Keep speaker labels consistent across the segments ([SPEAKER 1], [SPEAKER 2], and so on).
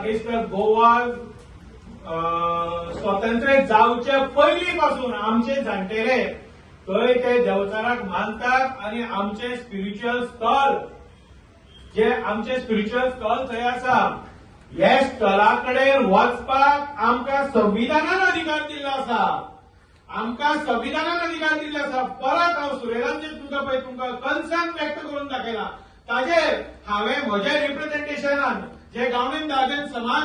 [SPEAKER 1] Against Goa स्वतंत्र जावचे पयलीं पासून आमचे जाणटेले थंय ते देवचाराक मानतात आणि आमचे स्पिरिच्युअल स्थळ, जे आमचे स्पिरिच्युअल स्थळ थंय आसा, हे स्थळा कडेन वचपाक आमकां संविधानान अधिकार दिल्लो आसा. आमकां संविधानान अधिकार दिल्लो आसा. परत हांव सुरेलांचेर तुमकां पळय तुमकां कन्सर्न व्यक्त करून दाखयला. ताजेर हांवें म्हज्या रिप्रेझेंटेशनान, जे गांवडीन दादन समाज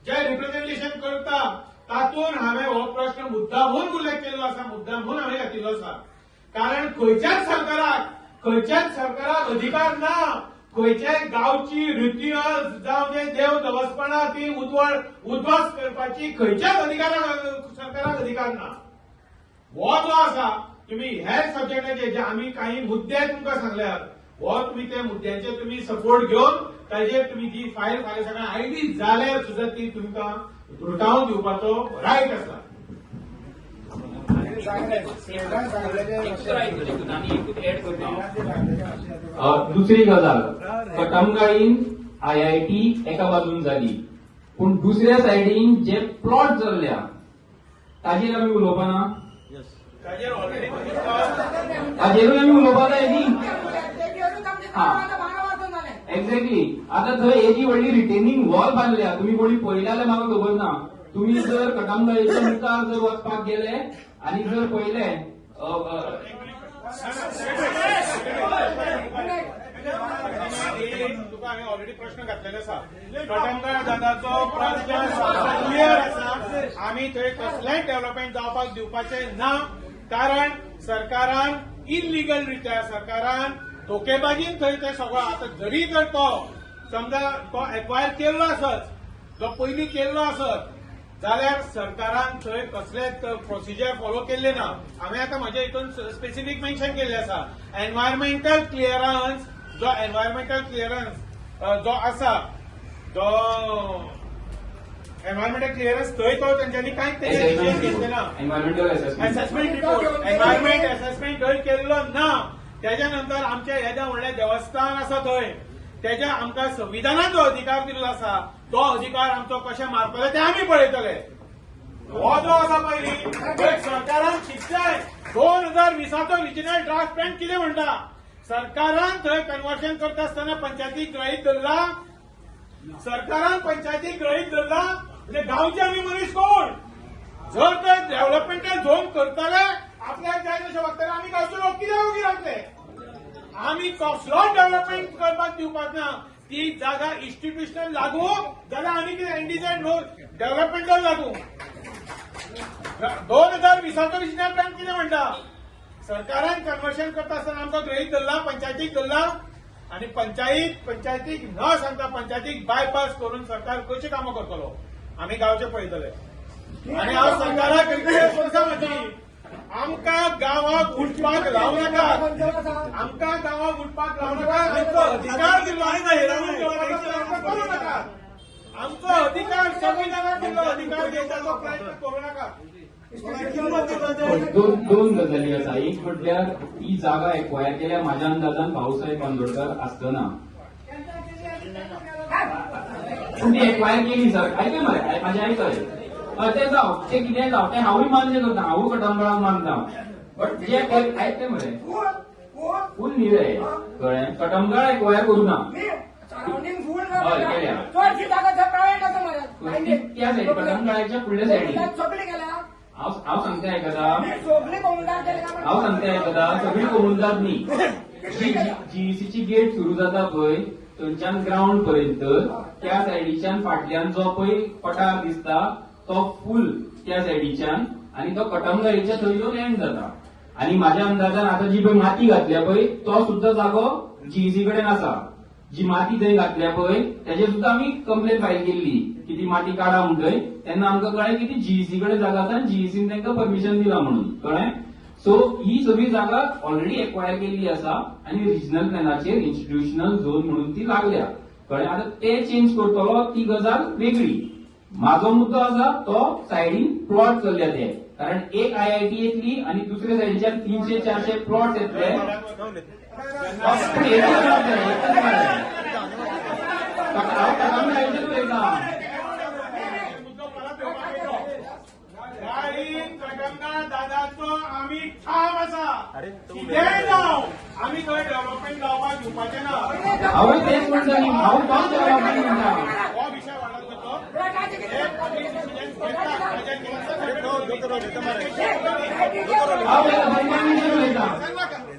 [SPEAKER 1] जे रिप्रेझेंटेशन करता, तातूंत हांवें हो प्रश्न मुद्दामून उल्लेख केल्लो आसा, मुद्दामून हांवें घातिल्लो आसा. कारण खंयच्याच सरकाराक अधिकार ना खंयच्याय गांवची रिच्युअल्स जावं जे देव देवस्पणां ती उद्ध्वस्त करपाची. खंयच्याच अधिकाराक, सरकाराक अधिकार ना. हो जो आसा, तुम्ही हेर सब्जेक्टाचे जे आमी काही मुद्दे तुमकां सांगल्यात, हो तुम्ही त्या मुद्द्यांचे तुम्ही सपोर्ट घेवन ताजेर तुम्ही ती फायल फाल्यां सकाळी आयली जाल्यार सुद्धा ती तुमकां धुडकावन दिवपाचो रायट आसा.
[SPEAKER 2] आनी एकूच ऍड करता हांव.
[SPEAKER 3] दुसरी गजाल, कटमगाळीन आयआयटी एका बाजून जाली, पूण दुसऱ्या सायडीन जे प्लॉट चल्ल्या ताजेर आमी उलोवपाना.
[SPEAKER 1] ताजेर ऑलरेडी
[SPEAKER 3] ताजेरूय आमी उलोवपा जाय न्ही? एक्झॅक्टली. आता थंय एदी व्हडली रिटेनिंग वॉल बांदल्या. तुम्ही कोणी पळयल्या जाल्यार म्हाका खबर ना. तुम्ही जर कटमगाळीच्या मुखार जर वचपाक गेले आनी जर पळयले अ, अ,
[SPEAKER 1] तुका हांवें ऑलरेडी प्रश्न घातलेले आसा. कटमगाळ दादाचो प्रश्न क्लियर आसा. आमी थंय कसलेंय डेव्हलपमेंट जावपाक दिवपाचें ना, कारण सरकारान इलिगल रित्या, सरकारान धोकेबाजीन थंय ते सगळो, आतां जरी तर तो समजा तो एक्वायर केल्लो आसत, जो पयलीं केल्लो आसत जाल्यार सरकारान थंय कसलेच प्रोसिजर फॉलो केल्ले ना. हांवें आतां म्हज्या हितून स्पेसिफीक मेन्शन केल्लें आसा, एनवायरमेंटल क्लियरन्स जो, एनवायरमेंटल क्लियरन्स जो आसा, जो एनवायरमेंटल क्लियरन्स थंय तो तेंच्यांनी कांयच तेजेर डिसिजन घेतलें ना.
[SPEAKER 3] Environmental assessment.
[SPEAKER 1] Assessment report, environment assessment थंय केल्लो ना. तेच्या नंतर आमच्या येद्या व्हडलें देवस्थान आसा थंय, तेच्या आमकां संविधानान जो अधिकार दिल्लो आसा, तो अधिकार आमचो कशें मारतले ते आमी पळयतले. हो जो आसा पयलीं थंय सरकारान शिकचें. 2020चो रिजनल ड्राफ्ट प्लॅन कितें म्हणटा? सरकारान थंय कन्वर्शन करता आसतना पंचायतीक गृहीत धरला? सरकारान पंचायतीक गृहीत धरला म्हणजे गांवचे आमी मनीस कोण? जर ते डेव्हलपमेंटल झोन करतले, आपल्याक जाय तशें वगतले, आमी गांवचे लोक कित्याक ओगी रावतले? आमी कसलोच डेव्हलपमेंट करपाक दिवपाक ना. ती जागा इन्स्टिट्युशनल लागू जाल्यार आनी कितें एनडीझेड डेव्हलपमेंटल लागू. 2020चो रिजनल प्लॅन कितें म्हणटा? सरकारान कन्वर्शन करता आसतना आमकां गृहीत धरला? पंचायतीक धरला? आनी पंचायतीक न सांगता, पंचायतीक बायपास करून सरकार कशी कामां करतलो? आमी गांवचे पळयतले. आनी हांव सरकाराक रिक्वेस्ट करता म्हजी, आमकां गांवाक उठपाक लावं नाकात. आमकां गांवाक उठपाक लावं नाकात. आमचो अधिकार दिल्लो आसा, हिरावून घेवपाचो प्रयत्न करूं नाकात. आमचो अधिकार, संविधानात दिल्लो अधिकार घेवपाचो प्रयत्न करूं नाकात.
[SPEAKER 3] दोन दोन गजाली आसा. एक म्हटल्यार ही जागा एक्वायर केल्या माझ्या अंदाजान भाऊसाहेब बांदोडकर आसतना, पूण ती एक्वायर केली. सर, आयकय मरे, माझे आयकय. हय, ते जावं, ते कितेंय जावं, ते हांवूय मान्य करता, हांवूय कटमगाळाक मानता, बट जे आयकय मरे, फूल न्ही रे, कळ्ळें? कटमगाळ एक्वायर करूं ना.
[SPEAKER 4] सरावंडिंग फूल.
[SPEAKER 3] हय, केल्या.
[SPEAKER 4] चडशी जागा थंय प्रायव्हेट आसा मरे.
[SPEAKER 3] त्या सायड, कटमगाळाच्या फुडल्या सायडीन.
[SPEAKER 4] सगळी केल्या.
[SPEAKER 3] हांव हांव सांगता, आयकता?
[SPEAKER 4] सगळी कोमुनिदाद केले काय?
[SPEAKER 3] हांव सांगता, आयकता? सगळी कोमुनिदाद न्ही. जी जीईसीची गेट सुरू जाता पळय, थंयच्यान ग्रावंड पर्यंत त्या सायडीच्यान फाटल्यान जो पळय पठार दिसता, तो फूल त्या सायडीच्यान आनी तो कटमगाळीच्या थंय येवन एंड जाता. आनी माझ्या अंदाजान आता जी पळय माती घातल्या पळय, तो सुद्धा जागो जीईसी कडेन आसा. जी माती थंय घातल्या पळय, तेजेर सुद्धा आमी कंप्लेन फायल केल्ली की ती माती काडा म्हणटय. तेन्ना आमकां कळ्ळें की ती जीईसी कडेन जागा आसा आनी जीईसीन तांकां परमिशन दिलां म्हणून, कळ्ळें? सो ही सगळी जागा ऑलरेडी एक्वायर केल्ली आसा आनी रिजनल प्लॅनाचेर इन्स्टिट्युशनल झोन म्हणून ती लागल्या, कळ्ळें? आतां ते चेंज करतलो ती गजाल वेगळी. माझो मुद्दो आसा तो सायडीन प्लॉट चल्ल्या ते, कारण एक आयआयटी येतली आनी दुसऱ्या सायडीच्यान 300 400 प्लॉट येतले. पूण एकच मारता, एकच मारता. हांव कटमगाळीचेर उलयता.
[SPEAKER 1] कितेंय जावं आमी थंय डेव्हलपमेंट जावपाक दिवपाचें ना.
[SPEAKER 3] हांवूय तेच म्हणटा न्ही, हांव तोच डेव्हलपमेंट म्हणटा.
[SPEAKER 1] हो विशय वाडत वतलो.
[SPEAKER 4] प्लॉटाचे कितें
[SPEAKER 3] हांव तरी उलयता,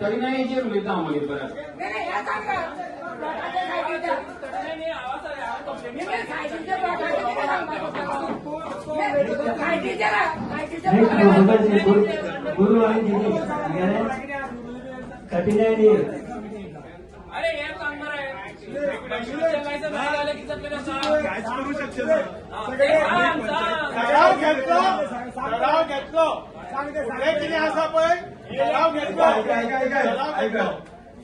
[SPEAKER 3] तरी ना हेचेर उलयता हांव मागीर परत.
[SPEAKER 4] नाही नाही, ह्या सांग ना. प्लॉटाच्या सायडीच्या. नाही, सायडीच्या प्लॉटाचे कितें सांगता? नाही, सायडीच्या ना, सायडीच्या प्लॉटाचे.
[SPEAKER 5] गुरु आणि दिनेश 39 A.
[SPEAKER 2] अरे हे सांग मरे,
[SPEAKER 1] ठराव घेतलो, ठराव घेतलो, फुडलें कितें आसा पळय, ठराव घेतलो, ठराव घेतलो.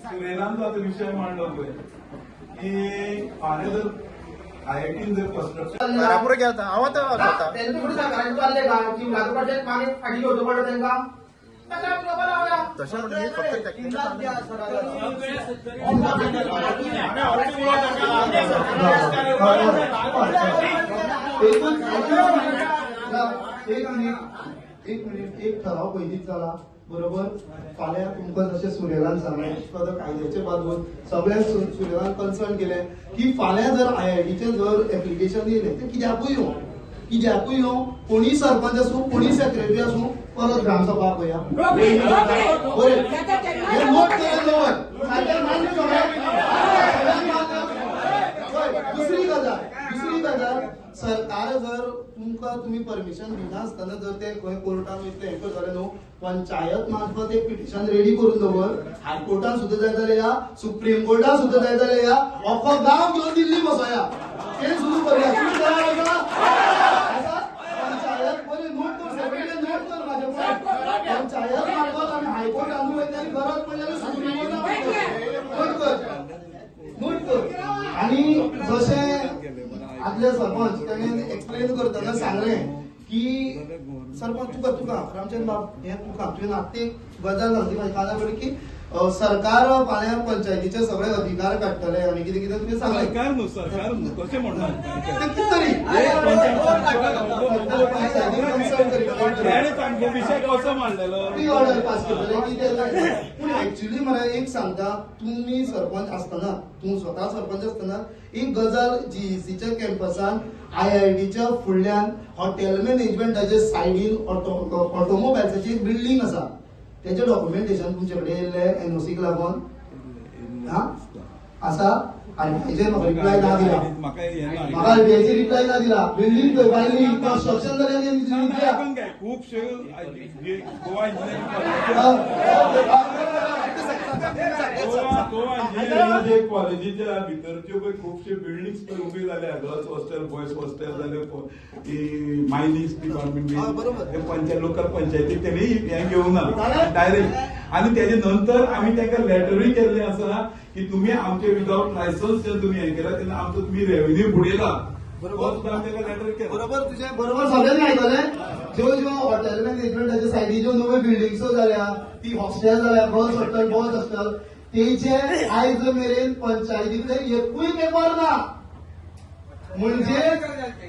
[SPEAKER 6] सुरेलान जो आतां विशय मांडलो पळय की फाल्यां जर आयआयटीन जर कन्स्ट्रक्शन
[SPEAKER 7] तेंचे फुडें सरकाराचें चल्लें काय जिमलाचो प्रोजेक्ट मागीर फाटीं घेवचो पडलो तेंकां, ताका आमी खबर लावया.
[SPEAKER 1] आमी अर्थ उलोवप.
[SPEAKER 8] एक मिनिट, एक मिनिट. एक ठराव पयलींच जाला, बरोबर. फाल्यां तुमकां जशें सुरेलान सांगलें, तुका कायद्याचे बाजून सगळ्यांक सुरेलान कन्सर्न केलें की फाल्यां जर आयआयटीचें जर एप्लिकेशन येयलें तें कित्याकूय येवं, कित्याकूय येवं, कोणीय सरपंच आसूं, कोणीय सेक्रेटरी आसूं, परत ग्रामसभा पळया.
[SPEAKER 4] रोखडी, रोखडी.
[SPEAKER 8] बरें,
[SPEAKER 4] ताका तेन्ना
[SPEAKER 8] हें नोट करून दवर. सारकें मान्य, सगळ्यांक सगळ्यांक मान्य. हय, दुसरी गजाल, दुसरी गजाल, सरकार जर तुमकां तुमी परमिशन दिनासतना जर ते खंय कोर्टान वयतले हें करतले न्हू, पंचायत मार्फत एक पिटिशन रेडी करून दवर. हायकोर्टान सुद्दां जाय जाल्यार या, सुप्रीम कोर्टान सुद्दां जाय जाल्यार या, अख्खो गांव घेवन दिल्ली बसोया, तें सुद्दां करूया. तुमी तयार आसा? आसा? पंचायत बरें नोट कर, सेक्रेटरी नोट कर म्हाजें पळय. पंचायत मार्फत आमी हायकोर्टानूय वयतले आनी गरज पडली जाल्यार सुप्रीम कोर्टान वयतले. नोट कर, नोट कर. आणि जशें आदले सरपंच ताणें एक्सप्लेन करतना सांगलें की सरपंच तुका तुका रामचंद्र बाब हें तुका तुवें आत्तां एक गजाल सांगली म्हाज्या कानार पडली की सरकार फाल्यां पंचायतीचे सगळे अधिकार काडटले आनी कितें कितें तुवें सांगलें.
[SPEAKER 6] सरकार न्हू, सरकार न्हू, कशें म्हणना.
[SPEAKER 8] तें कितें तरी पंचायतीक कन्सल्ट करी.
[SPEAKER 6] तेणें सांगलो विशय कसो मांडलेलो.
[SPEAKER 8] ती ऑर्डर पास करतले की ते. पूण एक्च्युली मला एक सांगता, तुमी सरपंच आसतना, तूं स्वता सरपंच आसतना एक गजाल, जीईसीच्या कॅम्पसान आयआयटीच्या फुडल्यान हॉटेल मॅनेजमेंटाच्या सायडीन ऑटोमोबायल्साची एक बिल्डींग आसा, तेजें डॉक्युमेंटेशन तुमचे कडेन येयल्लें एनओसीक लागून हा आसा? आनी हेजेर म्हाका रिप्लाय ना दिला.
[SPEAKER 6] म्हाका हें ना.
[SPEAKER 8] म्हाका आरबीआयची रिप्लाय ना दिला. बिल्डींग खंय बांदली, कन्स्ट्रक्शन जालें.
[SPEAKER 6] ना, आयकून घे, खुबश्यो गोवा इंजिनियरींग गोवा इंजिनियरिंग कॉलेजीच्या भितरच्यो पळय खुबश्यो बिल्डिंग्स पळय उब्यो जाल्या, गर्ल्स हॉस्टेल, बॉयज हॉस्टेल जाले, ती मायनिंग डिपार्टमेंट.
[SPEAKER 8] हा, बरोबर.
[SPEAKER 6] ते पंचायत, लोकल पंचायतीक तेणी हें घेवना डायरेक्ट. आनी तेजे नंतर आमी तांकां लेटरूय केल्लें आसा की तुमी आमचे विदाउट लायसन्स जे तुमी हें केला तेन्ना आमचो तुमी रेव्हेन्यू बुडयला.
[SPEAKER 8] बरोबर.
[SPEAKER 6] हो सुद्दां आमी तांकां लेटर केला.
[SPEAKER 8] बरोबर, तुझें बरोबर. सगळ्यांनी आयकलें, ज्यो ज्यो हॉटेल मॅनेजमेंटाच्या सायडी ज्यो नव्यो बिल्डिंग्सो जाल्या, ती हॉस्टेल जाल्या, गर्ल्स हॉस्टेल, बॉयज हॉस्टेल, तेचे आयज मेरेन पंचायतीकडे एकूय पेपर ना. म्हणजे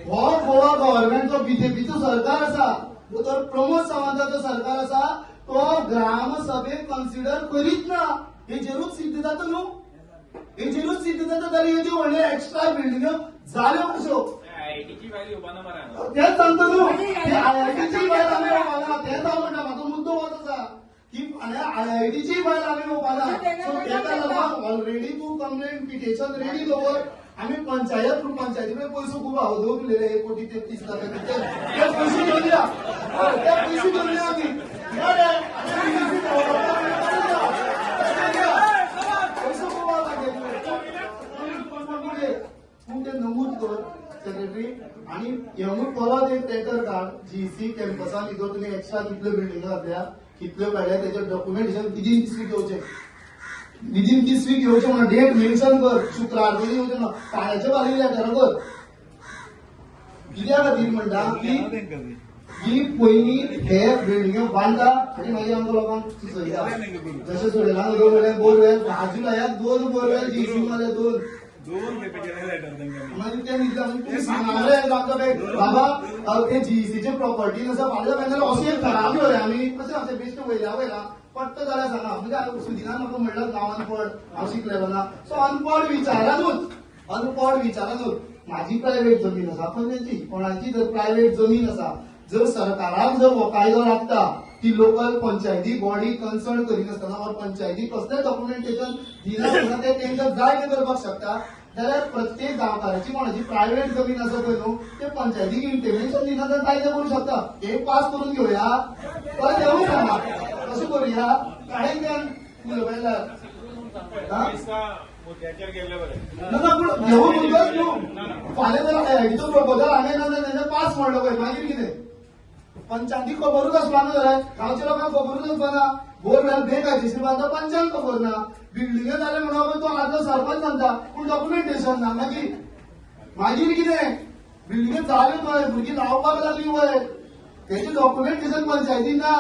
[SPEAKER 8] हो गोवा गव्हर्नमेंट जो बीजेपीचो सरकार आसा, जो तर प्रमोद सावंताचो सरकार आसा, तो ग्रामसभेक कन्सिडर करीत ना, हेचेरूच सिद्ध जाता न्हू? हेचेरूच सिद्ध जाता जाल्यार हेज्यो व्हडल्यो एक्स्ट्रा बिल्डिंग्यो जाल्यो कश्यो?
[SPEAKER 3] आयआयटीची फायल येवपा ना मरे.
[SPEAKER 8] तेच सांगता न्हू, ते आयआयटीची फायल आमी येवपाना. तेच हांव म्हणटा, म्हाजो मुद्दो होच आसा की फाल्यां आयआयटीची फायल आमी येवपाना. सो तेका लागून ऑलरेडी तूं कंप्लेन पिटिशन रेडी दवर. आमी पंचायत थ्रू, पंचायती कडेन पयसो खूब आहा, दवरलेले 1 कोटी 33 लाख, ते ते पयशे घेवन या. हय, ते पयशे घेवन या आमी. बरें, आनी पयसो खूब आहा. तूं ते नमूद कर सेक्रेटरी आणि हेवूय परत एक लेटर काड, जीसी कॅम्पसान भितर तुमी एक्स्ट्रा कितल्यो बिल्डिंगो घातल्या, कितल्यो काडल्या, तेजें डॉक्युमेंटेशन विदीन this week येवचें, विदीन this week येवचें म्हणून डेट मेन्शन कर. शुक्रार पयलीं येवचें ना, फाल्यांचे फाल्यां लेटर कर. कित्या खातीर म्हणटा की की पयलीं हे बिल्डिंग्यो बांदता आनी मागीर आमकां लोकांक सुचयता. जशें सुरेलान उलोवलें, बोरवेल बाजूला दोन बोरवेल, जीसी मध्ये दोन.
[SPEAKER 6] दोन खेपे केले लेटर तांकां.
[SPEAKER 8] मागीर ते न्हिदले. तुमी सांगले आमकां ते बाबा ते जीईसीचे प्रॉपर्टी आसा. फाल्यां जाल्यार अशें एक ठराव घेवया आमी, कशें आमचें बेश्टें वयल्या वयला पट्ट जाल्यार सांगा. म्हणजे सुदिनान म्हाका म्हणलं हांव अनपड, हांव शिकलेलो ना. सो अनपड विचारानूच, अनपड विचारानूच माझी प्रायव्हेट जमीन आसा, खंयची कोणाची जर प्रायव्हेट जमीन आसा, जर सरकाराक जर हो कायदो लागता ती लोकल पंचायती बॉडी कन्सर्न करिनासतना वा पंचायती कसलें डॉक्युमेंटेशन दिनासतना ते तेंकां जाय ते करपाक शकता, जाल्यार प्रत्येक गांवकाराची कोणाची प्रायव्हेट जमीन आसा पळय न्हू, ते पंचायतीक इंटिमेशन दिनासतना जाय ते करूं शकता. हे पास करून घेवया, परत येवूं सांगा कशें करुया कांय उलोवपाक
[SPEAKER 1] मुद्द्याचेर गेल्ले बरें
[SPEAKER 8] ना ना, पूण घेवन मुद्दोच न्हू. फाल्यां जर आयआयटीचो प्रपोजल हांवें ना जाल्यार पास म्हणलो पळय, मागीर कितें? पंचायती खबरूच आसपा ना जाल्यार गांवच्या लोकांक खबरूच आसपाना. बोरवेल बेकायदेशीर बांदता, पंचायत खबर ना. बिल्डिंगे जाले म्हणून तो आदलो सरपंच सांगता, पूण डॉक्युमेंटेशन ना. मागीर मागीर कितें? बिल्डिंगे जाल्यो पळय, भुरगीं लावपाक लागली वयर, तेजें डॉक्युमेंटेशन पंचायतीन ना.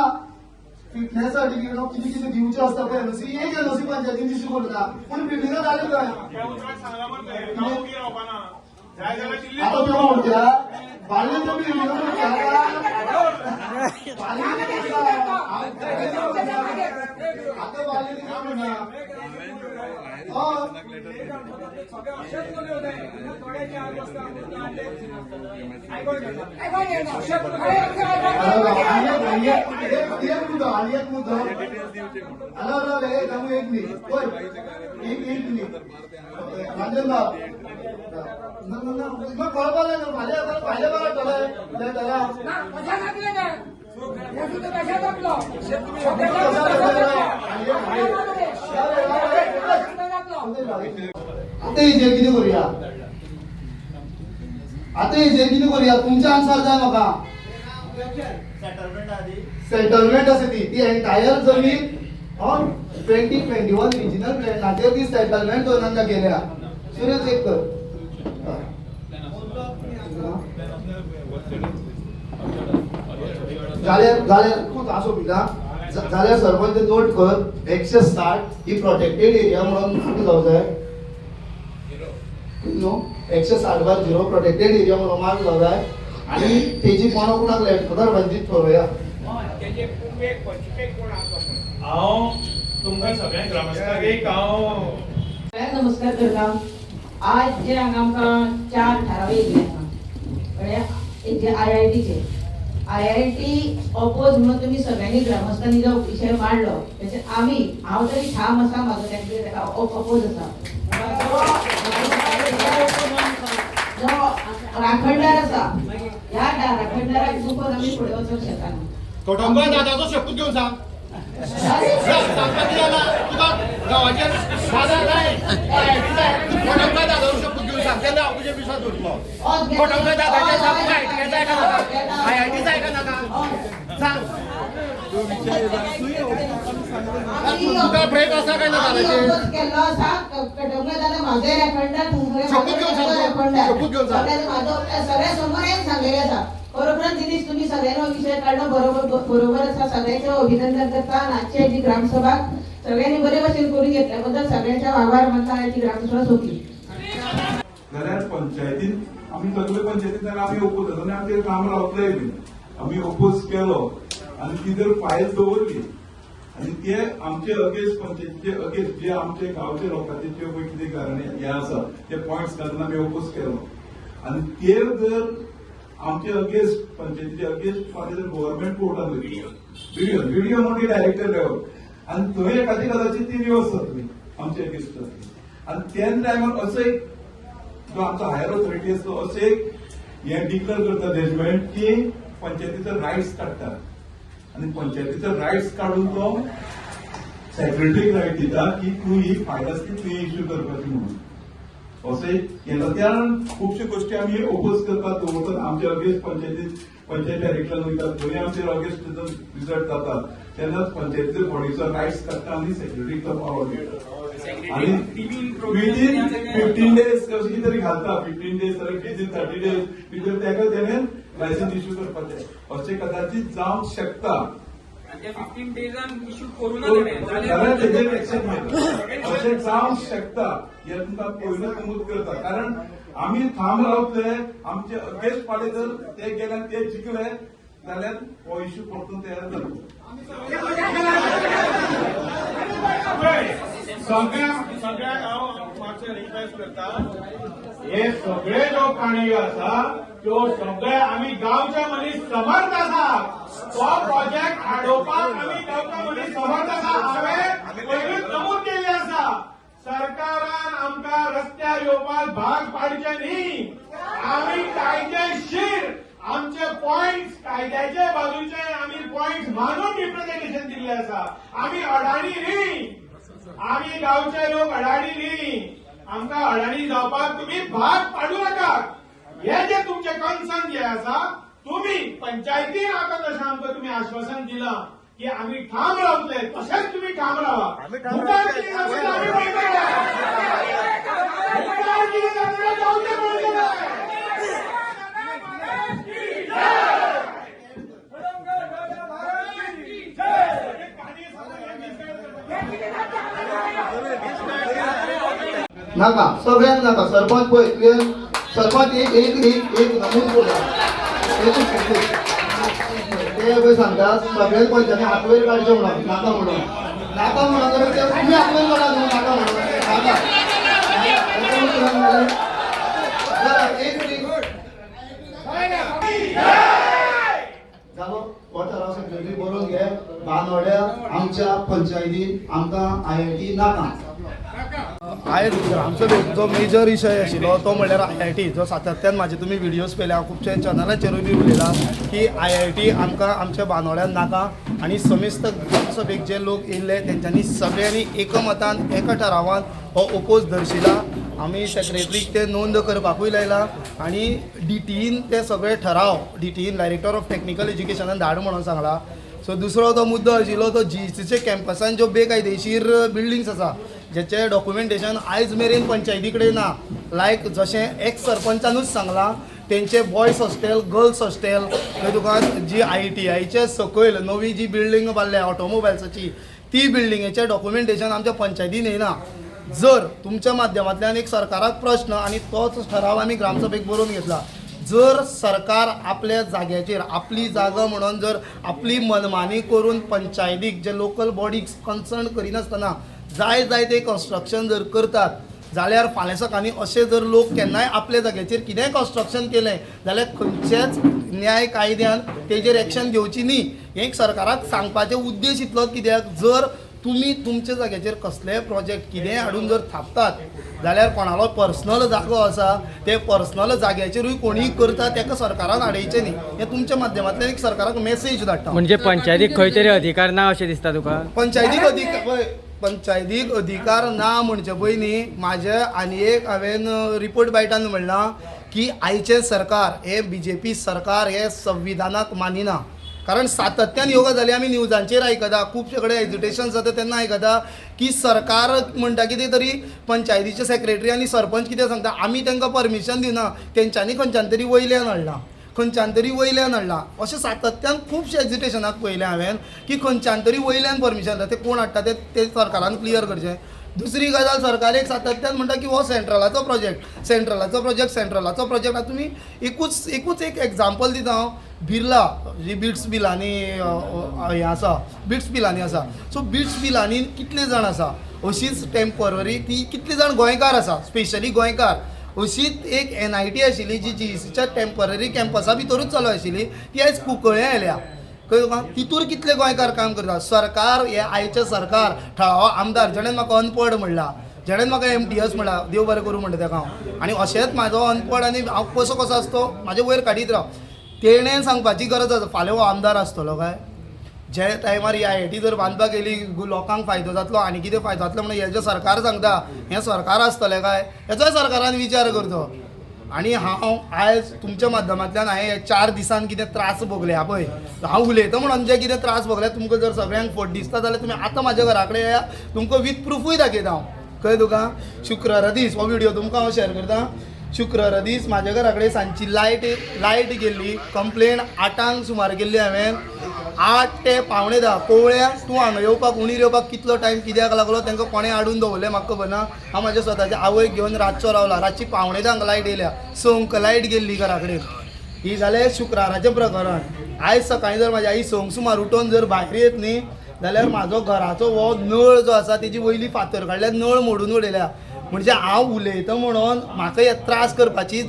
[SPEAKER 8] फिटनेस सर्टिफिकेट कितें कितें दिवचें आसता पळय, एनओसी, एक एनओसी पंचायतीन इश्यू करूं ना, पूण बिल्डिंगां जाल्यो थंय.
[SPEAKER 1] त्या उतराक सांगला मरे, गांव उगी रावपाना जाय जाल्यार दिल्ली.
[SPEAKER 8] आता तेव्हा म्हणत्या बाल्य तो बिल्डिंगा आता बाल्य म्हणा. एक मुद्दो आणि एक मुद्दो आला एक मिनिट, एक एक मिनिट राजन बाब मग कळपाक जाय फाल्यां फाल्यां बरें वाडटलें. आतां हेजेर कितें करुया? आतां हेजेर कितें करुया? तुमचे आन्सर जाय म्हाका. सेटलमेंट आसा ती ती एंटायर जमीन ऑन 2021 रिजनल प्लॅनाचेर ती सेटलमेंट दोनांका केल्या. सुर्य चेक कर. जाल्यार जाल्यार तूं आसो पिता जाल्यार सरपंच नोट कर, 160 ही प्रोटेक्टेड एरिया म्हणून मार्क जावं जाय न्हू. 160/0 प्रोटेक्टेड एरिया म्हणून मार्क जावं जाय आनी तेजी कोणा कोणाक लेटर धाडपाची थरोवया.
[SPEAKER 1] हांव तुमकां सगळ्यांक ग्रामस्थांक एक हांव
[SPEAKER 5] सगळ्यांक नमस्कार करता. आज जे हांगा आमकां 4 थाराव येयल्ले आसा, कळ्ळें, जे आयआयटीचे आयआयटी ऑपोज म्हणून तुमी सगळ्यांनी ग्रामस्थांनी जो विशय मांडलो, तेचे आमी हांव तरी ठाम आसा, म्हाजो तांचे ऑपोज आसा. जो राखणदार आसा ह्या राखणदाराक चुकोन आमी फुडें वचूंक शकना.
[SPEAKER 7] कटंबा दादाचो शेपूत घेवन सांग तुका गांवाचेर दादा जाय कटंबा दादाचो शेपूत घेवन सांग तेन्ना हांव तुजेर विश्वास दवरतलो. कटंबा दादाचे सांग तुका आयटी जाय का नाका, आयआयटी जाय का नाका सांग. तुका ब्रेक आसा काय ना दादाचेर?
[SPEAKER 5] केल्लो आसा कटंबा दादा म्हाजोय राखणदार,
[SPEAKER 7] शपूत घेवन सांग, शपूत घेवन सांग.
[SPEAKER 5] म्हाजो सगळ्या समोर येवन सांगलेलें आसा. बरोबर दिनीश तुम्ही सगळ्यांनी विषय काढलो, बरोबर बरोबर आसा. सगळ्यांचे अभिनंदन करता आणि आजची जी ग्रामसभा सगळ्यांनी बरे भशेन करून घेतल्याबद्दल सगळ्यांच्या आभार मानता. आजची ग्रामसभा सोंपली.
[SPEAKER 6] जाल्यार पंचायतीन आमी सगळे पंचायतीन जाल्यार आमी ओपोज आसा आनी आमचेर काम रावतलेय बीन. आमी ओपोज केलो आनी ती जर फायल दवरली आनी ते आमचे अगेन्स्ट पंचायतीचे अगेन्स्ट जे आमचे गांवचे लोकांचे जे पळय कितें कारण हे आसा ते पॉयंट्स घालून आमी ओपोज केलो आनी ते जर आमचे अगेन्स्ट पंचायतीचे अगेन्स्ट फाल्यां जर गव्हर्मेंट कोर्टान वयतलो व्हिडिओ म्हणजे डायरेक्टर लेवल आनी थंय एखादी कदाचित ती रिवर्स जातली आमचे अगेन्स्ट जातली आनी तेन्ना टायमार असो एक जो आमचो हायर ऑथॉरिटी आसतो अशें एक हें डिक्लेअर करता जजमेंट की पंचायतीचो रायट्स काडटा आनी पंचायतीचो रायट्स काडून तो सेक्रेटरीक रायट दिता की तूं ही फायल आसली तुवें इश्यू करपाची म्हणून अशें एक केला. त्या खुबश्यो गोश्टी आमी ओपोज करतात दवरतात आमच्या अगेन्स्ट पंचायतीत पंचायत डायरेक्टरान वयतात थंय आमचेर अगेन्स्ट रिजल्ट जाता तेन्नाच पंचायतीचो बॉडीचो रायट्स काडटा आनी सेक्रेटरीक तो पावर दिता आणि विदिन 15 डेज कशी कितें तरी घालता 15 डेज जाल्यार विदिन 30 डेज भितर ताका तेणें लायसन्स इश्यू करपाचें अशें कदाचित जावंक शकता.
[SPEAKER 3] 15 डेजान इश्यू करूं ना
[SPEAKER 6] जाल्यार तेजेर एक्शन घेता अशें जावंक शकता हें तुमकां पयलींच नमूद करता. कारण आमी ठाम रावतले आमचे अगेन्स्ट फाल्यां जर ते गेले आनी ते जिखले जाल्यार हो इश्यू परतून तयार जातलो.
[SPEAKER 1] सगळ्यांक हांव मातशें रिक्वेस्ट करता, हे सगळे जो काणयो आसा त्यो सगळे आमी गांवच्या मनीस समर्थ आसा. तो प्रोजेक्ट हाडोवपाक आमी गांवच्या मनीस समर्थ आसा. हांवें पयलींच नमूद केल्लें आसा, सरकारान आमकां रस्त्यार येवपाक भाग पाडचें न्ही. आमी कायदेशीर आमचे पॉयंट्स कायद्याचे बाजूचे आमी पॉयंट्स मानून रिप्रेझेंटेशन दिल्लें आसा. आमी अडाणी न्ही, आमी गांवचे लोक अडाणी न्ही. आमकां अडाणी जावपाक तुमी भाग पाडू नाकात. हे जे तुमचे कन्सर्न जे आसा, तुमी पंचायतीन आतां जशें आमकां तुमी आश्वासन दिलां की आमी ठाम रावतले, तशेंच तुमी ठाम रावा. मुखार कितें जातलें आमी पळयतले, मुखार कितें जातलें गांवचे पळयतले.
[SPEAKER 8] नाका सगळ्यांक नाका. सरपंच पळय तुवें सरपंच एक एक एक एक नमूद पळय एकूच एकूच ते पळय सांगता सगळ्याच पंचांनी हात वयर काडचे म्हणून नाका म्हणून नाका म्हणून जाल्यार ते तुमी हात वयर काडा न्हू नाका म्हणून नाका. एक जालो हो ठराव सेक्रेटरी बरोवन घे. बांदोड्या आमच्या पंचायतीन आमकां आयआयटी नाका. आयज ग्रामसभेक जो मेजर विशय आशिल्लो तो म्हणल्यार आयआयटी, जो सातत्यान म्हाजे तुमी व्हिडियोज पळयल्या, हांव खुबशे चॅनलाचेरूय बी उलयलां की आयआयटी आमकां आमच्या बांदोड्यान नाका. आनी समेस्त ग्रामसभेक जे लोक येयल्ले तेंच्यांनी सगळ्यांनी एकमतान एका ठरावान हो ओपोज दर्शिला. आमी सेक्रेटरीक ते नोंद करपाकूय लायला आनी डीटीईन ते सगळे ठराव डीटीईन डायरेक्टर ऑफ टॅक्निकल एज्युकेशनान धाड म्हणून सांगला. सो दुसरो तो मुद्दो आशिल्लो तो जीईसीच्या कॅम्पसान ज्यो बेकायदेशीर बिल्डिंग्स आसा जेचे डॉक्युमेंटेशन आयज मेरेन पंचायती कडेन ना. लायक जशें एक्स सरपंचानूच सांगलां तेंचे बॉयज हॉस्टेल, गर्ल्स हॉस्टेल, मागीर तुका जी आयटीआयचे सकयल नवी जी बिल्डींग बांदल्या ऑटोमोबायल्साची ती बिल्डिंगेचें डॉक्युमेंटेशन आमच्या पंचायतीन येयना. जर तुमच्या माध्यमांतल्यान एक सरकाराक प्रश्न आनी तोच ठराव आमी ग्रामसभेक बरोवन घेतला, जर सरकार आपल्या जाग्याचेर आपली जागा म्हणून जर आपली मनमानी करून पंचायतीक जे लोकल बॉडीक कन्सर्न करिनासतना जाय जाय ते कन्स्ट्रक्शन जर करतात जाल्यार फाल्यां सकाळीं अशे जर लोक केन्नाय आपल्या जाग्याचेर कितेंय कन्स्ट्रक्शन केलें जाल्यार खंयच्याच न्याय कायद्यान तेजेर एक्शन घेवची न्ही. हें एक सरकाराक सांगपाचें उद्देश इतलोच कित्याक जर तुमी तुमच्या जाग्याचेर कसलेय प्रोजेक्ट कितेंय हाडून जर थापतात जाल्यार कोणालो पर्सनल जागो आसा ते पर्सनल जाग्याचेरूय कोणीय करता तेका सरकारान हाडयचें न्ही. हें तुमच्या माध्यमांतल्यान एक सरकाराक मेसेज धाडटा.
[SPEAKER 9] म्हणजे पंचायतीक खंय तरी अधिकार ना अशें दिसता तुका?
[SPEAKER 8] पंचायतीक अधिकार, पंचायतीक अधिकार ना म्हणचे पयलीं म्हाजे आनी एक हांवें रिपोर्ट बायटान म्हणलां की आयचें सरकार हें बीजेपी सरकार हें संविधानाक मानिना. कारण सातत्यान ह्यो गजाली आमी न्यूजांचेर आयकता, खुबशे कडेन एजिटेशन जाता तेन्ना आयकता की सरकार म्हणटा कितें तरी पंचायतीचे सेक्रेटरी आनी सरपंच कितें सांगता आमी तांकां परमिशन दिना, तेंच्यांनी खंयच्यान तरी वयल्यान हाडलां, खंयच्यान तरी वयल्यान हाडलां. अशें सातत्यान खुबशे एजिटेशनाक पळयलें हांवें की खंयच्यान तरी वयल्यान परमिशन दिता, तें कोण हाडटा तें सरकारान क्लियर करचें. दुसरी गजाल सरकार एक सातत्यान म्हणटा की हो सेंट्रलाचो प्रोजेक्ट, सेंट्रलाचो प्रोजेक्ट, सेंट्रलाचो प्रोजेक्ट. आतां तुमी एकूच एकूच एक एग्जाम्पल दिता हांव, बिर्ला जी बिट्स बिलांनी हें आसा, बिट्स बिलांनी आसा. सो बिट्स बिलांनी कितले जाण आसा, अशीच टेम्पररी ती कितले जाण गोंयकार आसा, स्पेशली गोंयकार. अशीच एक एनआयटी आशिल्ली जी जीईसीच्या टेम्पररी कॅम्पसा भितरूच चालू आशिल्ली, ती आयज कुंकळ्ळें आयल्या. कळ्ळें तुका? तितूर कितले गोंयकार काम करता. सरकार हे आयचें सरकार थळावो आमदार जेणें म्हाका अनपड म्हणला, जेणें म्हाका एमटीएस म्हणला, देव बरें करूं म्हणटा तेका हांव. आनी अशेंच म्हाजो अनपड आनी हांव कसो कसो आसा तो म्हाजे वयर काडीत राव, तेणें सांगपाची गरज आसा. फाल्यां हो आमदार आसतलो काय जे टायमार ही आयआयटी जर बांदपाक गेली लोकांक फायदो जातलो आनी कितें फायदो जातलो म्हणून हें जें सरकार सांगता हें सरकार आसतलें काय, हेचोय सरकारान विचार करचो. आनी हांव आयज तुमच्या माध्यमांतल्यान हांवें 4 दिसान कितें त्रास भोगले पळय, हांव उलयता म्हणून जे कितें त्रास भोगले तुमकां जर सगळ्यांक फट दिसता जाल्यार तुमी आतां म्हाज्या घरा कडेन येया, तुमकां वीथ प्रुफूय दाखयता हांव. कळ्ळें तुका? शुक्रारा दीस हो व्हिडियो तुमकां हांव शेअर करता. शुक्रारा दीस म्हाज्या घरा कडेन सांजची लायट गेल्ली, कंप्लेन 8 सुमार केल्ली हांवें, 8 ते 9:45 कोवळ्या तूं हांगा येवपाक उणीर येवपाक कितलो टायम कित्याक लागलो तांकां कोणें हाडून दवरलें म्हाका खबर ना. हांव म्हाज्या स्वताच्या आवयक घेवन रातचो रावला, रातची 9:45 लायट येयल्या, 6 लायट गेल्ली घरा कडेन. ही जालें शुक्राराचें प्रकरण. आयज सकाळीं जर म्हाजी आई 6 सुमार उठोन जर भायर येत न्ही जाल्यार म्हाजो घराचो हो नळ जो आसा तेजी वयली फातर काडल्या, नळ मोडून उडयल्या. म्हणजे हांव उलयता म्हणून म्हाका हे त्रास करपाची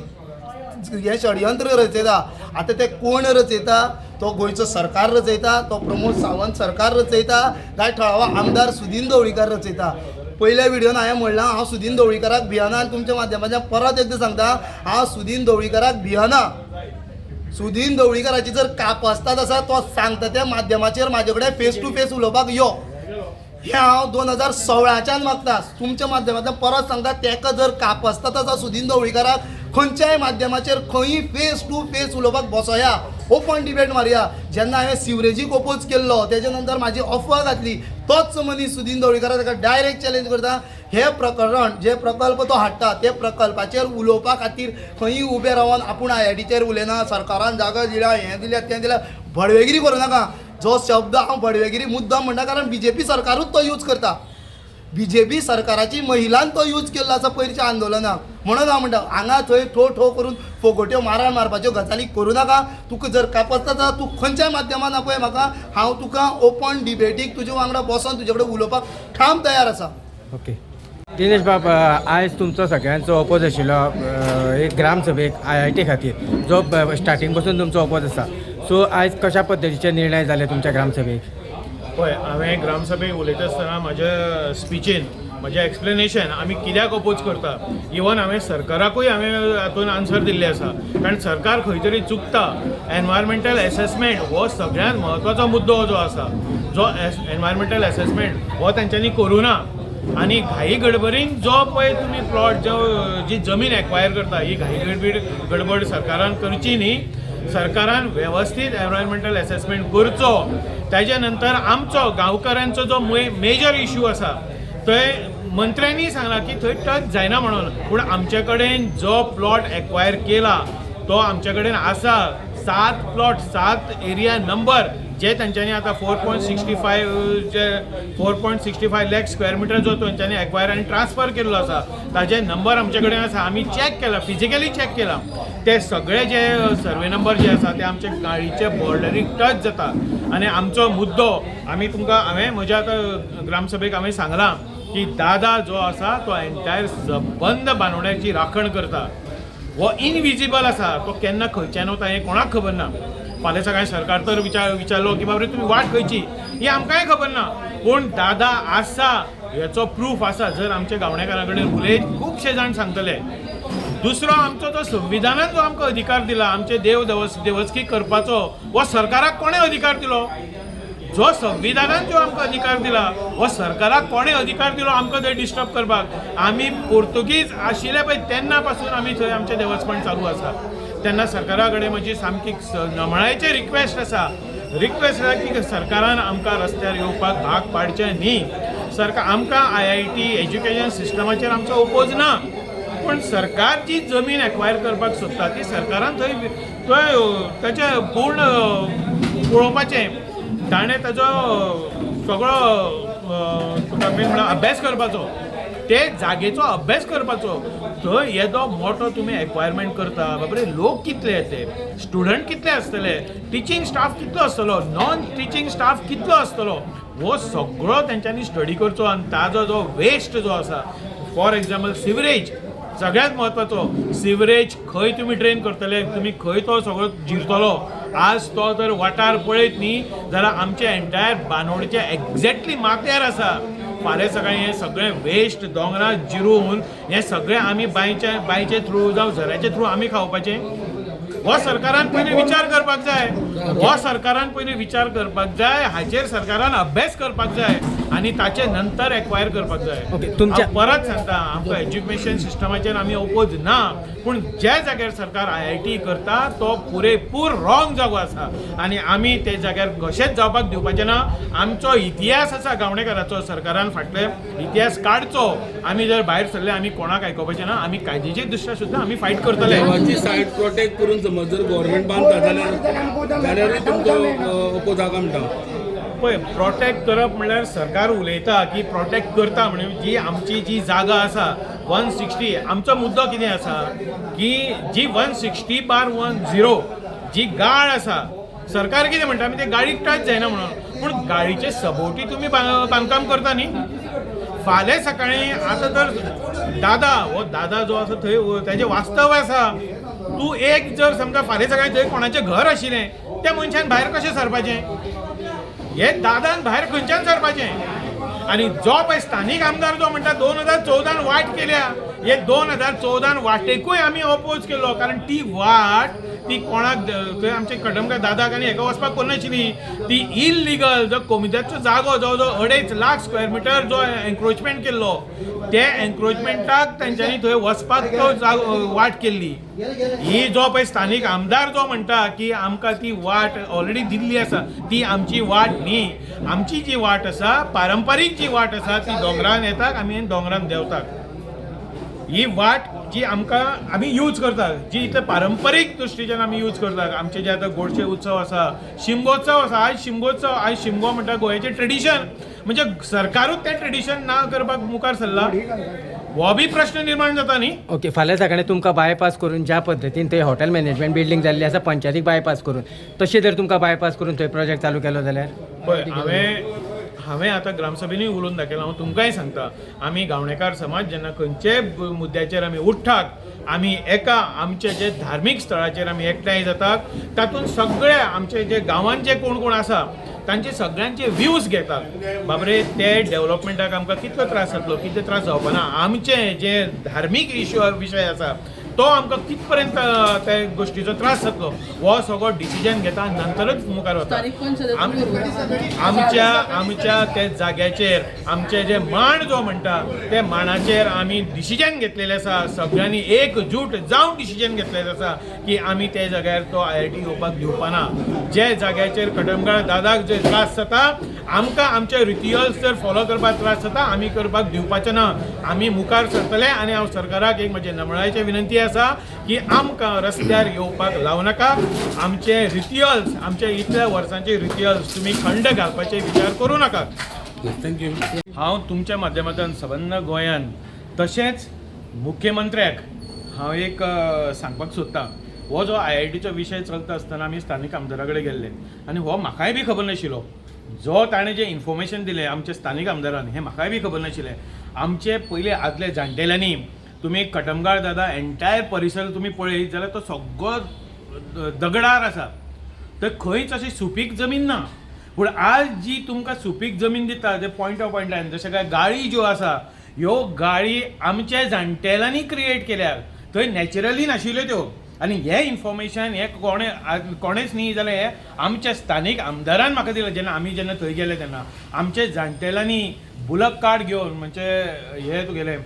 [SPEAKER 8] हें षडयंत्र रचयता. आतां ते कोण रचयता, तो गोंयचो सरकार रचयता, तो प्रमोद सावंत सरकार रचयता, काय थळावो आमदार सुदीन ढवळीकर रचयता. पयल्या व्हिडियोन हांवें म्हणलां हांव सुदीन ढवळीकराक भियना आनी तुमच्या माध्यमांतल्यान परत एकदां सांगता, हांव सुदीन ढवळीकराक भियना. सुदीन ढवळीकराची जर कापस्ताद आसा तो सांगता त्या माध्यमाचेर म्हाजे कडेन फेस टू फेस उलोवपाक यो. हें हांव 2016च्यान मागता, तुमच्या माध्यमांतल्यान परत सांगता. तेका जर कापस्ताद आसा सुदीन ढवळीकराक खंयच्याय माध्यमाचेर खंयी फेस टू फेस उलोवपाक बसोया, ओपन डिबेट मारया. जेन्ना हांवें सिवरेजीक ओपोज केल्लो तेजे नंतर म्हाजी अफवा घातली, तोच मनीस सुदीन ढवळीकराक ताका डायरेक्ट चॅलेंज करता. हे प्रकरण जे प्रकल्प तो हाडटा ते प्रकल्पाचेर उलोवपा खातीर खंयी उबे रावन आपूण IITचेर उलयना, सरकारान जागा दिल्या, हें दिल्या, तें दिल्या, भडवेगिरी करूं नाका. जो शब्द हांव भडवेगिरी मुद्दम म्हणटा कारण BJP सरकारूच तो यूज करता. BJP सरकाराची महिलान तो यूज केल्लो आसा पयरच्या आंदोलनाक. म्हणून हांव म्हणटा हांगा थंय ठो ठो करून फोगोट्यो माराण मारपाच्यो गजाली करूं नाका. तुका जर कापसता तूं खंयच्याय माध्यमान आपय म्हाका, हांव तुका ओपन डिबेटीक तुजे वांगडा बसोन तुजे कडेन उलोवपाक ठाम तयार आसा.
[SPEAKER 9] ओके दिनेश बाब, आयज तुमचो सगळ्यांचो ओपोज आशिल्लो एक ग्रामसभेक IIT खातीर, जो स्टार्टींग पासून तुमचो ओपोज आसा. सो आयज कशा पद्दतीचे निर्णय जाले तुमच्या ग्रामसभेक?
[SPEAKER 1] पळय, हांवें ग्रामसभेक उलयता आसतना म्हाज्या स्पिचीन म्हजें एक्सप्लेनेशन आमी कित्याक ओपोज करता, इवन हांवें सरकाराकूय हांवें हातून आन्सर दिल्लें आसा. कारण सरकार खंय तरी चुकता. एनवायरमेंटल एसेसमेंट हो सगळ्यांत म्हत्वाचो मुद्दो जो आसा, जो एनवायरमेंटल एसेसमेंट हो तेंच्यांनी करूं ना आनी घाई गडबडीन जो पळय तुमी प्लॉट जो जी जमीन एक्वायर करता, ही घाई गडबड सरकारान करची न्ही. सरकारान वेवस्थीत एनवायरमेंटल एसेसमेंट करचो. ताजे नंतर आमचो गांवकारांचो जो मेजर इशू आसा थंय मंत्र्यांनी सांगला की थंय टच जायना म्हणून, पूण आमचे कडेन जो प्लॉट एक्वायर केला तो आमचे कडेन आसा. 7 प्लॉट, 7 एरिया नंबर जे तेंच्यांनी आतां 4.65 जे 4.65 लॅक स्क्वेअर मिटर जो तेंच्यांनी एक्वायर आनी ट्रान्सफर केल्लो आसा ताजे नंबर आमचे कडेन आसा. आमी चॅक केला, फिजिकली चॅक केला. ते सगळे जे सर्वे नंबर जे आसा ते आमचे गाडीचे बॉर्डरीक टच जाता. आनी आमचो मुद्दो आमी तुमकां हांवें म्हज्या आतां ग्रामसभेक हांवें सांगलां की दादा जो आसा तो एन्टायर सबंद बानवड्याची राखण करता. हो इनविजिबल आसा, तो केन्ना खंयच्यान वता हें कोणाक खबर ना. फाल्यां सकाळीं सरकार तर विचारलो की बाबा तुमी वाट खंयची ही आमकांय खबर ना, पूण दादा आसा हेचो प्रूफ आसा. जर आमच्या गावणेकारा कडेन उलयत खुबशे जाण सांगतले. दुसरो आमचो तो संविधानान जो आमकां अधिकार दिला आमचे देव देवस्की करपाचो, हो सरकाराक कोणें अधिकार दिलो? जो संविधानान जो आमकां अधिकार दिला हो सरकाराक कोणें अधिकार दिलो आमकां थंय डिस्टर्ब करपाक? आमी पोर्तुगीज आशिल्ले पळय तेन्ना पासून आमी थंय आमचें देवस्पण चालू आसा. तेन्ना सरकारा कडेन म्हजी सामकी नमळायेची रिक्वेस्ट आसा, रिक्वेस्ट आसा की सरकारान आमकां रस्त्यार येवपाक भाग पाडचें न्ही. सरकार आमकां IIT education सिस्टमाचेर आमचो ओपोज ना, पूण सरकार जी जमीन एक्वायर करपाक सोदता ती सरकारान थंय थंय ताचें पूर्ण पळोवपाचें, ताणें ताजो सगळो तुका मेन म्हणल्यार अभ्यास करपाचो, ते जागेचो अभ्यास करपाचो. थंय येदो मोठो तुमी एक्वायरमेंट करता, बाबरे लोक कितले येतले, स्टुडंट कितले आसतले, टिचींग स्टाफ कितलो आसतलो, नॉन टिचींग स्टाफ कितलो आसतलो, हो सगळो तेंच्यांनी स्टडी करचो. आनी ताजो जो वेस्ट जो आसा, फॉर एग्जाम्पल सिवरेज सगळ्यांत म्हत्वाचो, सिवरेज खंय तुमी ड्रेन करतले, तुमी खंय तो सगळो जिरतलो. आज तो जर वाठार पळयत न्ही जाल्यार आमचे एन्टायर बानवडीचे एक्झॅक्टली माथ्यार आसा. फाल्यां सकाळीं हें सगळें वेस्ट दोंगरार जिरून हें सगळें आमी बांयचे थ्रू जावं झऱ्याचे थ्रू आमी खावपाचें. हो सरकारान पयलीं विचार करपाक जाय, हो सरकारान पयलीं विचार करपाक जाय, हाचेर सरकारान अभ्यास करपाक जाय आनी ताचे नंतर एक्वायर करपाक जाय.
[SPEAKER 9] तुमच्या
[SPEAKER 1] परत सांगता, आमकां एज्युकेशन सिस्टमाचेर आमी ओपोज ना, पूण ज्या जाग्यार सरकार IIT करता तो पुरेपूर रॉंग जागो आसा आनी आमी ते जाग्यार कशेंच जावपाक दिवपाचें ना. आमचो इतिहास आसा गावणेकाराचो, सरकारान फाटले इतिहास काडचो. आमी जर भायर सरले आमी कोणाक आयकुपाचें ना, आमी कायदेशीर दृश्ट्या सुद्दां आमी फायट करतले.
[SPEAKER 10] देवाची सायड प्रोटेक्ट करून समज जर गव्हर्मेंट बांदता जाल्यारूय तुमचो ओपोज आहा म्हणटा.
[SPEAKER 1] पळय, प्रोटेक्ट करप म्हणल्यार सरकार उलयता की प्रोटेक्ट करता, म्हणून जी आमची जी जागा आसा 160, आमचो मुद्दो कितें आसा की जी 160/10 जी गाळ आसा सरकार कितें म्हणटा, आमी ते गाडीक टच जायना म्हणून, पूण गाडीचे सभोवती तुमी बांदकाम करता न्ही. फाल्यां सकाळीं आतां तर दादा, हो दादा जो आसा थंय तेजें वास्तव आसा. तूं एक जर समजा फाल्यां सकाळीं थंय कोणाचें घर आशिल्लें, त्या मनशान भायर कशें सरपाचें? हे दादान भायर खंयच्यान सरपाचें? आनी जो पळय स्थानीक आमदार जो म्हणटा 2014 वाट केल्या, हे 2014 वाटेकूय आमी अपोज केल्लो, कारण ती वाट ती कोणाक थंय आमचे कटमगाळ दादाक आनी हेका वचपाक कोरनाशिल्ली. ती इलिगल जो कोमिदाचो जागो जो जो 2.5 लाख स्क्वेअर मिटर जो एन्क्रोचमेंट केल्लो, ते एन्क्रोचमेंटाक तेंच्यांनी थंय वचपाक तो जागो वाट केल्ली. ही जो पळय स्थानीक आमदार जो म्हणटा की आमकां ती वाट ऑलरेडी दिल्ली आसा, ती आमची वाट न्ही. आमची जी वाट आसा, पारंपारीक जी वाट आसा, ती दोंगरान येतात आमी दोंगरान देंवतात. ही वाट जी आमकां आमी यूज करतात, जी इतले पारंपारीक दृश्टीच्यान आमी यूज करतात. आमचे जे आतां गोडशे उत्सव आसा, शिमगोत्सव आसा, आयज शिमगोत्सव, आयज शिमगो म्हणटा गोंयचें ट्रेडिशन, म्हणजे सरकारूच तें ट्रेडिशन ना करपाक मुखार सरला, हो बी प्रश्न निर्माण जाता न्ही.
[SPEAKER 9] ओके, फाल्यां सकाळीं तुमकां बायपास करून ज्या पद्दतीन थंय हॉटेल मॅनेजमेंट बिल्डींग जाल्ली आसा, पंचायतीक बायपास करून, तशें जर तुमकां बायपास करून थंय प्रोजेक्ट चालू केलो जाल्यार?
[SPEAKER 1] पळय, हांवें आतां ग्रामसभेनूय उलोवन दाखयलां, हांव तुमकांय सांगता, आमी गावणेकार समाज जेन्ना खंयचेय मुद्द्याचेर आमी उठ्ठात, आमी एका आमचे जे धार्मीक स्थळाचेर आमी एकठांय जातात, तातूंत सगळे आमचे जे गांवांत जे कोण कोण आसा तांचे सगळ्यांचे व्यूज घेतात. बाबरे, ते डेव्हलपमेंटाक आमकां कितलो त्रास जातलो, कितले त्रास जावपा ना, आमचे जे धार्मीक इश्यू विशय आसा तो आमकां कित पर्यंत त्या गोश्टीचो त्रास जातलो, हो सगळो डिसिजन घेता नंतरच मुखार वता. आमच्या आमच्या त्या जाग्याचेर आमचे जे मांड जो म्हणटा ते मांडाचेर आमी डिसिजन घेतलेलें आसा, सगळ्यांनी एकजूट जावन डिसिजन घेतलेलें आसा की आमी त्या जाग्यार तो IIT येवपाक दिवपा ना. जे जाग्याचेर कटमगाळ दादाक जे त्रास जाता, आमकां आमचे रिच्युअल्स जर फॉलो करपाक त्रास जाता, आमी करपाक दिवपाचें ना. आमी मुखार सरतले. आनी हांव सरकाराक एक म्हजें नमळायेची विनंती आसा की आमकां रस्त्यार येवपाक लावं नाका. आमचे रिच्युअल्स, आमचे इतल्या वर्सांचे रिच्युअल्स तुमी खंड घालपाचे विचार करूं नाका.
[SPEAKER 10] Thank you.
[SPEAKER 1] हांव तुमच्या माध्यमांतल्यान सबंद गोंयान तशेंच मुख्यमंत्र्याक हांव एक सांगपाक सोदतां, हो जो IITचो विशय चलता आसतना आमी स्थानीक आमदारा कडेन गेल्ले आनी हो म्हाकाय बी खबर नाशिल्लो. जो ताणें जें इन्फॉर्मेशन दिलें आमच्या स्थानीक आमदारान, हें म्हाकाय बी खबर नाशिल्लें. आमचे पयले आदले जाणटेल्यांनी, तुमी कटमगाळ दादा एंटायर परिसर तुमी पळयत जाल्यार तो सगळो दगडार आसा, तर खंयच अशी सुपीक जमीन ना. पूण आज जी तुमकां सुपीक जमीन दिता, जे पॉयंट ऑफ पॉयंट लायन, जशें काय गाळी ज्यो आसा, ह्यो गाळी आमच्या जाणटेल्यांनी क्रिएट केल्या, थंय नॅचरली नाशिल्ल्यो त्यो. आनी हें इन्फॉर्मेशन हें कोणें कोणेंच न्ही जाल्यार हें आमच्या स्थानीक आमदारान म्हाका दिलें. जेन्ना आमी जेन्ना थंय गेले तेन्ना आमचे जाणटेल्यांनी बुलक कार्ट घेवन, म्हणजे हे तुगेले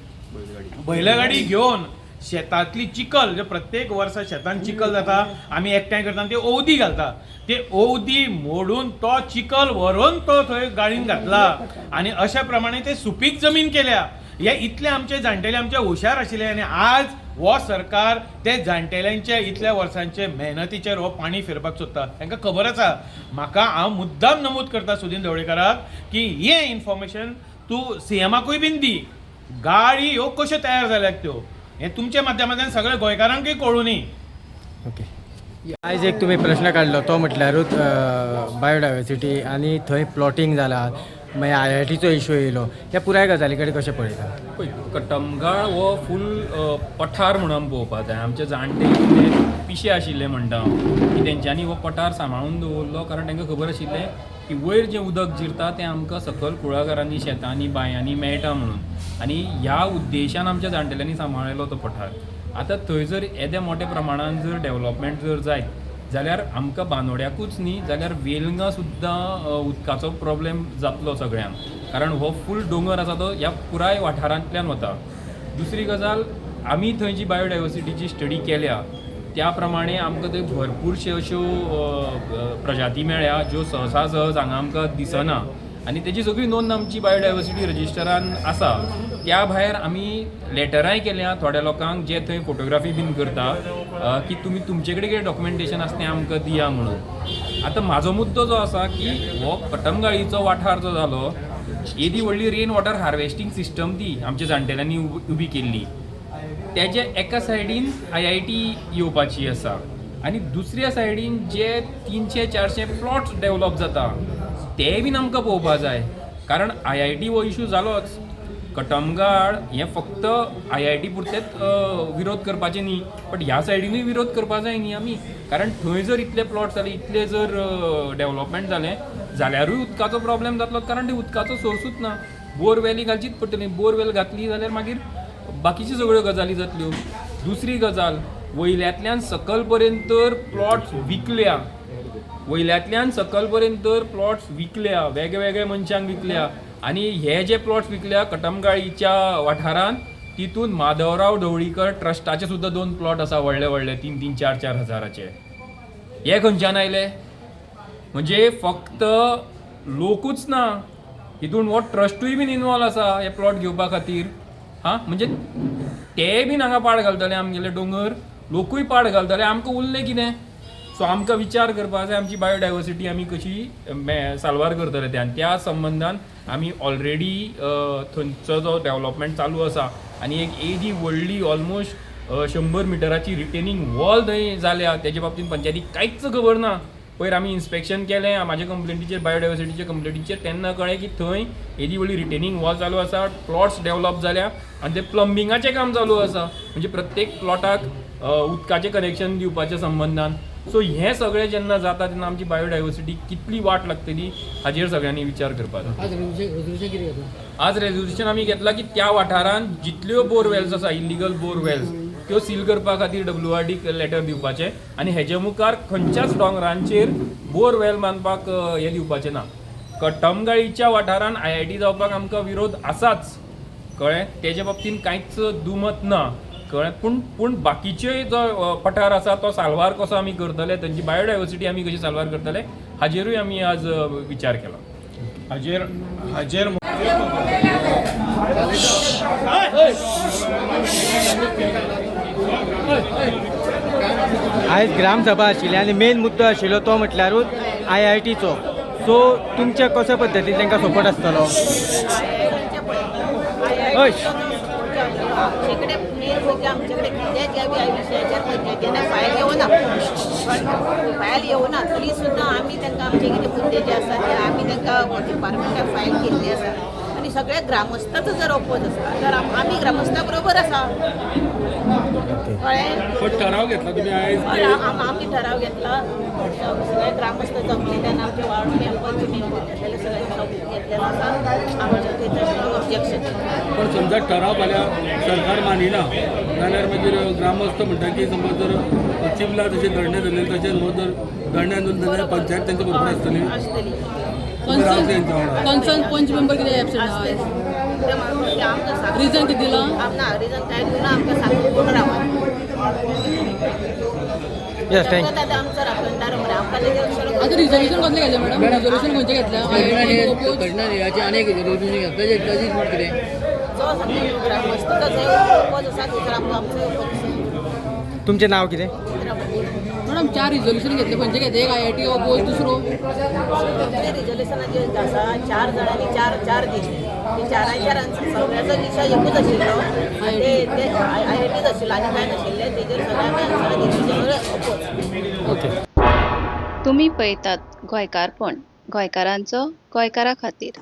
[SPEAKER 1] बैलगाडी घेवन, शेतांतली चिखल, जे प्रत्येक वर्सा शेतान चिखल जाता, आमी एकठांय करता आनी ते ओवदी घालता, ते ओवदी मोडून तो चिखल व्हरून तो थंय गाडीन घातला आनी अशा प्रमाणे ते सुपीक जमीन केल्या. हे इतले आमचे जाणटेले आमचे हुशार आशिल्ले आनी आज हो सरकार ते जाणटेल्यांचे इतल्या वर्सांचे मेहनतीचेर हो पाणी फिरपाक सोदता. तांकां खबर आसा. म्हाका हांव मुद्दाम नमूद करता सुदीन ढवळीकाराक की हें इन्फॉर्मेशन तूं सीएमाकूय बीन दी. गाडी ह्यो कश्यो तयार जाल्यात त्यो हें तुमच्या माध्यमांतल्यान सगळ्या गोंयकारांकूय कळूं न्ही.
[SPEAKER 9] ओके, आयज एक तुमी प्रश्न काडलो तो म्हटल्यारूच बायोडायवर्सिटी आनी थंय प्लॉटींग जाला, मागीर IITचो इशू येयलो, ह्या पुराय गजाली कडेन कशें पळयता?
[SPEAKER 3] पळय, कटमगाळ हो फूल पठार म्हणून आमी पळोवपाक जाय. आमचे जाणटे ते पिशे आशिल्ले म्हणटा हांव, की तेंच्यांनी हो पठार सांबाळून दवरलो, कारण तांकां खबर आशिल्लें की वयर जें उदक जिरता तें आमकां सकयल कुळागरांनी, शेतांनी, बांयांनी मेळटा म्हणून. आनी ह्या उद्देशान आमच्या जाणटेल्यांनी सांबाळिल्लो तो पठार. आतां थंय जर येद्या मोठ्या प्रमाणान जर डेवलपमेंट जर जायत जाल्यार आमकां बांदोड्याकूच न्ही जाल्यार वेलंगां सुद्दां उदकाचो प्रॉब्लेम जातलो सगळ्यांक, कारण हो फूल दोंगर आसा तो ह्या पुराय वाठारांतल्यान वता. दुसरी गजाल, आमी थंय जी बायोडायवर्सिटीची स्टडी केल्या त्या प्रमाणे आमकां थंय भरपूरश्यो अश्यो प्रजाती मेळ्ळ्या ज्यो सहसा सहज हांगा आमकां दिसना आनी तेजी सगळी नोंद आमची बायोडायवर्सिटी रजिस्टरान आसा. त्या भायर आमी लेटरांय केल्या थोड्या लोकांक जे थंय फोटोग्राफी बीन करता की तुमी तुमचे कडेन कितें डॉक्युमेंटेशन आसा तें आमकां दिया म्हणून. आतां म्हाजो मुद्दो जो आसा की हो कटमगाळीचो वाठार जो जालो, येदी व्हडली रेन वॉटर हार्वेस्टींग सिस्टम ती आमच्या जाणटेल्यांनी उबी केल्ली, तेजे एका सायडीन IIT येवपाची आसा. आनी दुसऱ्या सायडीन जे 300-400 प्लॉट्स डेवलप जाता ते बीन आमकां पळोवपा जाय, कारण IIT हो इशू जालोच. कटमगाळ हें फक्त IIT पुरतेच विरोध करपाचें न्ही, बट ह्या सायडीनूय विरोध करपा जाय न्ही आमी, कारण थंय जर इतले प्लॉट जाले, इतले जर डेवलपमेंट जालें जाल्यारूय उदकाचो प्रॉब्लेम जातलो, कारण ते उदकाचो सोर्सूच ना. बोरवेली घालचीच पडटली, बोरवेल घातली जाल्यार मागीर बाकीच्यो सगळ्यो गजाली जातल्यो. दुसरी गजाल, वयल्यांतल्यान सकल पर्यंत तर प्लॉट्स विकल्या, वयल्यांतल्यान सकल पर्यंत तर प्लॉट्स विकल्या, वेगवेगळ्या मनशांक विकल्या. आनी हे जे प्लॉट्स विकल्या कटमगाळीच्या वाठारान, तितून माधवराव ढवळीकर ट्रस्टाचे सुद्दां 2 प्लॉट आसा, व्हडले व्हडले 3-3, 4-4 हजाराचे. हे खंयच्यान आयले? म्हणजे फक्त लोकूच ना, हितून हो ट्रस्टूय बीन इनवॉल्व आसा हे प्लॉट घेवपा खातीर. हां, म्हणजे ते बीन हांगा पाड घालतले, आमगेले दोंगर लोकूय पाड घालतले, आमकां उरलें कितें? सो आमकां विचार करपा जाय आमची बायोडायवर्सिटी आमी कशी साल्वार करतले ते. आनी त्या संबंदान आमी ऑलरेडी थंयचो जो डेवलपमेंट चालू आसा आनी एक एदी व्हडली ऑलमोस्ट 100 मिटराची रिटेनिंग वॉल थंय जाल्या, तेजे बाबतीन पंचायतीक कांयच खबर ना. पयर आमी इन्स्पेक्शन केलें म्हाज्या कंप्लेंटीचेर, बायोडायवर्सिटीच्या कंप्लेंटीचेर, तेन्ना कळ्ळें की थंय एदी व्हडली रिटेनिंग वॉल चालू आसा, प्लॉट्स डेवलप जाल्या आनी ते प्लंबिंगाचें काम चालू आसा, म्हणजे प्रत्येक प्लॉटाक उदकाचें कनेक्शन दिवपाच्या संबंदान. सो हें सगळें जेन्ना जाता तेन्ना आमची बायोडायवर्सिटी कितली वाट लागतली हाजेर सगळ्यांनी विचार करपाक जाय. आज रेजोल्युशन आमी घेतला की त्या वाठारान जितल्यो बोरवेल्स आसा, इलिगल बोरवेल्स, त्यो सील करपा खातीर WRD letter दिवपाचें आनी हेजे मुखार खंयच्याच दोंगरांचेर बोरवेल बांदपाक हें दिवपाचें ना. कटमगाळीच्या वाठारान IIT जावपाक आमकां विरोध आसाच, कळ्ळें, तेजे बाबतीन कांयच दुमत ना, कळ्ळें. पूण पूण बाकीचे जो पठार आसा तो साल्वार कसो आमी करतले, तांची बायोडायवर्सिटी आमी कशी साल्वार करतले हाजेरूय आमी आज विचार केला.
[SPEAKER 1] हाजेर हाजेर
[SPEAKER 9] आयज ग्रामसभा आशिल्ली आनी मेन मुद्दो आशिल्लो तो म्हटल्यारूच IITचो. सो तुमच्या कशा पद्दतीन तांकां सपोर्ट आसतलो? हय,
[SPEAKER 5] आमच्याकडे मेन म्हणजे आमच्याकडे कितें ज्या विशयाचेर पंचायतीन फायल येवना, फायल येवना तरी सुद्दां आमी तांकां आमचे कितें मुद्दे जे आसा ते आमी तांकां डिपार्टमेंटाक फायल केल्ली आसा आनी सगळ्या ग्रामस्थाचो जर ओपोज आसा तर आमी ग्रामस्था बरोबर आसा, कळ्ळें?
[SPEAKER 10] ठराव घेतला तुमी आयज?
[SPEAKER 5] आमी ठराव घेतला, सगळे ग्रामस्थ जमले तेन्ना आमचे वार्ड मेंबर मेंबर घेतलेले सगळे घेतलेलो आसा, आमचें थंय ऑब्जेक्शन.
[SPEAKER 10] पण समजा ठराव फाल्यां सरकार मानिना जाल्यार मागीर ग्रामस्थ म्हणटा की समज जर चिमला तशें धरणे धरले तशें समज जर धरणे आंदोलन जाल्यार पंचायत तेंच्या बरोबर आसतली.
[SPEAKER 11] कन्सर्न पंच मेंबर कितें एबसेंट आहा? रिजन कितें दिलां?
[SPEAKER 5] ना, रिजन कांय दिवना, आमकां सांगून कोण रावा.
[SPEAKER 9] Yes, thank you.
[SPEAKER 11] आतां रिजोल्युशन कसलें घेतलें मॅडम? रिजोल्युशन खंयचें घेतलें?
[SPEAKER 9] तुमचें नांव कितें?
[SPEAKER 11] मॅडम 4 रिजोल्युशन घेतले, खंयचे घेतले? एक IIT oppose, दुसरो
[SPEAKER 5] रिजोल्युशनाचेर आसा 4 जाणांनी 4 4 दिले, ते 4 सगळ्याचो विशय एकूच आशिल्लो, ते IITच आशिल्लो आनी कांय नाशिल्लें, तेजेर सगळ्यांनी ओपोज.
[SPEAKER 9] ओके.
[SPEAKER 12] तुमी पळयतात गोंयकारपण, गोंयकारांचो गोंयकारा खातीर.